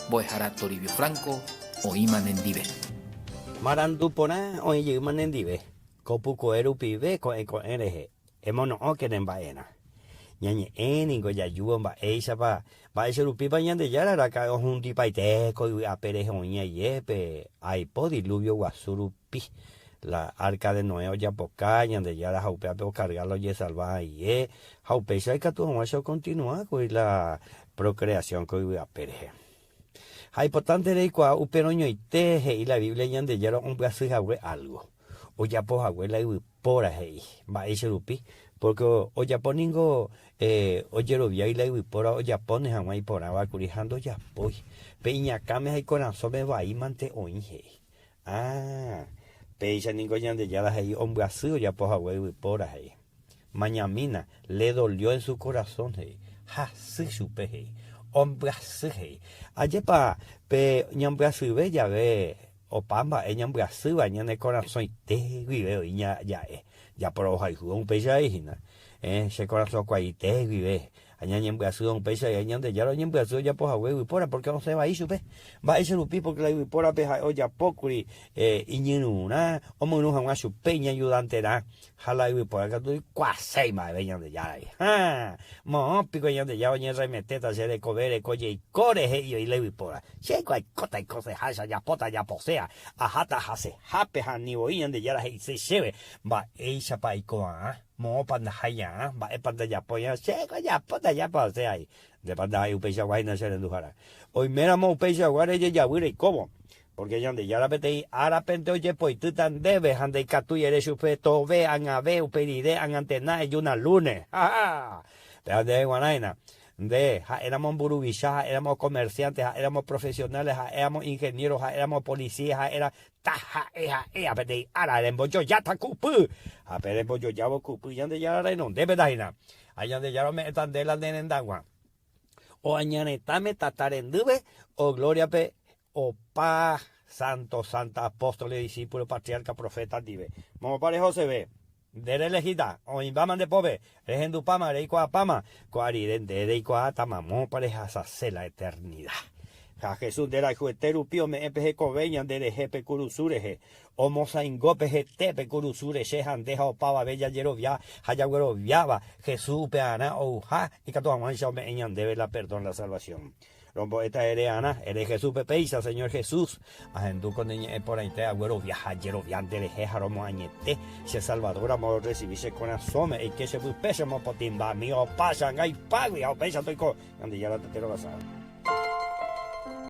Mbo'ehára Toribio Franco oĩma nendive. Marandu porã oĩ jeýma nendive, ko pukoe rupive ko'ẽ ko'ẽ rehe, emono'õke ne mba'erã. Ñañe'ẽ ningo jajúvo mba'éichapa, mba'éicha rupípa Ñandejára raka'e ohundipaite ko yvy ape rehe oĩ aie pe aipo diluvio guasu rupi. La Arca de Noé ojapoka, Ñandejára ha upévape okarga la ojesalva aie, ha upéicha ikatu hag̃uáicha okontinua kuri la procreación ko yvy ape rehe. Ha importante reikuaa upérõñoite he'i la Biblia Ñandejára ombyasy hague algo, ojapo hague la yvypóra he'i. Mba'éicha rupi? Porque ojapo ningo ojeroviái la yvypóra ojapóne hag̃ua iporãva kuri ha ndojapói. Pe iñakãme ha ikorasõme vai mante oĩ he'i. Ah, péicha ningo Ñandejára he'i ombyasy ojapo hague yvypóra he'i. Mañamína, le dolió en su corazón he'i. Hasy chupe he'i. Ombyasy he'i. Ajépa pe ñambyasyve jave opa mba'e ñambyasýva ñane korasõite guive oĩ ja'e. Japorohayhúva upéicha avei hína. Eh, che korasõkuaaite guive. Ha ñañembyasy upéicha jave Ñandejára oñembyasy ojapo hague yvypóra, pórke osẽ vai chupe. Mba'éicha rupi? Pórke la yvypórape ha'e ojapókuri iñyrũrã, omoirũ hag̃ua chupe iñajudanterã, ha la yvypóra katu oikuaaséi mba'eve Ñandejáragui. Ha! Moõ piko Ñandejára oñerremetéta che rekove reko jeikóre, he'i oĩ la yvypóra. Chéko aikóta aikoseháicha, ajapóta ajaposéa, aháta ahasehápe ha ani voi Ñandejára he'ise chéve mba'éichapa aiko'arã. Moõpa ndahai'arã, mba'épa ndajapói'arã, chéko ajapóta ajapose ai. Ndépa ndaha'éi upeichagua hína che renduhára. Oiméramo upeichagua rejejavy reikóvo, pórke Ñandejára peteĩ árapente ojepoitýta ndéve ha ndaikatúi ere chupe tove, ag̃ave, upe rire, ag̃antena, ejúna lúne. Ha ha! Péva ndéve g̃uarã hína. Nde, ha'éramo mburuvicha, ha'éramo comerciante, ha'éramo profesionales, ha'éramo ingeniero, ha'éramo policía, ha'éra Taha'e ha'éva peteĩ ára rembojojáta kupy, ha pe rembojojávo kupy Ñandejára renondépeta hína, ha Ñandejára ome'ẽta nde la ne rendag̃ua. O aña retãme tata rendýpe, o glóriape opa santo, santa, apóstoles, discípulos, patriarca, profeta ndive. Moõpa rehoseve? Nde relehíta, oĩmbáma nde pópe, rehendupáma, reikuaapáma, ko'a rire nde reikuaáta mamópa rehasase la eternida. Ha Jesús nde rayhuete rupi ome'ẽ pe hekove ñande rehe pe kurusu rehe, omosãingo pe hete pe kurusúre che ha nde ha opavave jajerovia ha jagueroviáva Jesús upearã ouha ikatu hag̃uáicha ome'ẽ ñandéve la perdón la salvación. Rombo'éta ere arã, ere Jesúspe péicha, Señor Jesús, ahendu ko ne ñe'ẽ porãite aguerovia ha ajerovia nde rehe ha romoañete, che Salvador ramo rorresivi che korasõme, eike che pype che mopotĩmba, mi opa che angaipágui ha upéicha toiko Ñandejára tete rovasa.